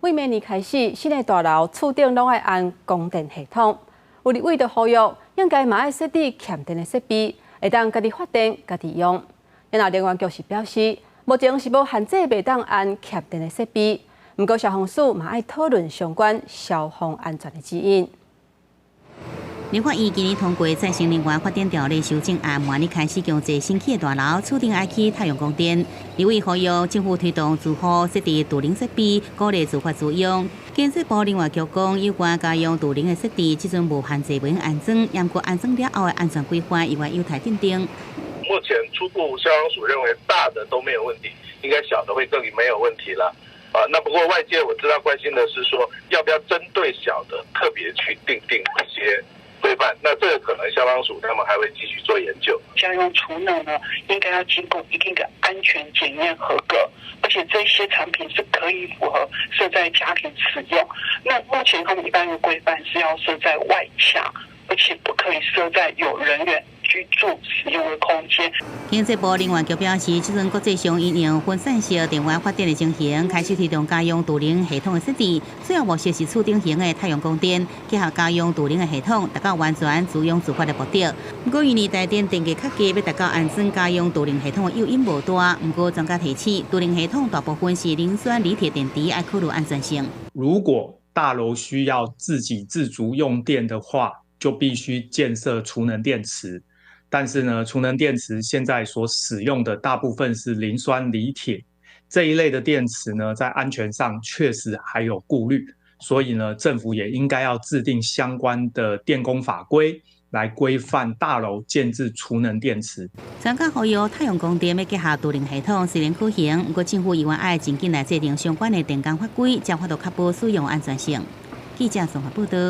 對明年開始，新的大樓厝頂攏愛安供電系統。有立委就呼籲，應該嘛愛設置慳電的設備，會當家己發電、家己用。然後能源局是表示，目前是無限制袂當安慳電的設備，毋過消防署嘛愛討論相關消防安全的指引。立法院今年通過再生能源發展條例修正案，明年開始強制新起的大樓厝頂愛起太陽光電。立委呼籲政府推動住戶設置儲能設備，鼓勵自發自用。建設部能源局講，有關家用儲能的設置，這陣無限制袂安裝，毋過安裝了後的安全規範，猶原有待訂定。目前初步消防署認為大的都沒有問題，應該小的會更沒有問題了。啊，那不過外界我知道關心的是說，要不要針對小的特別去訂定一些規範？那這個可能消防署他們還會繼續做研究。家用儲能呢，應該要經過一定的安全檢驗合格，而且這些產品是可以符合設在家庭使用。那目前他們一般的規範是要設在外牆，而且不可以設在有人員居住使用的空間。經濟部能源局表示，這陣國際上應用分散式電源發電的情形，開始推動家用儲能系統的設置，主要模式是厝頂型的太陽光電，結合家用儲能的系統，達到完全自用自發的目的。毋過，因為台電電價較低，欲達到安裝家用儲能系統的誘因無大。毋過，專家提醒，儲能系統大部分是磷酸鋰鐵電池，愛考慮安全性。如果大樓需要自給自足用電的話，就必須建設儲能電池。但是呢，儲能電池現在所使用的大部分是磷酸鋰鐵這一類的電池呢，在安全上確實還有顧慮，所以呢，政府也應該要制定相關的電工法規，來規範大樓建置儲能電池。專家呼籲太陽光電欲結合儲能系統雖然可行，毋過政府猶原愛盡緊來制定相關的電工法規，才有法度確保使用安全性。記者綜合報道。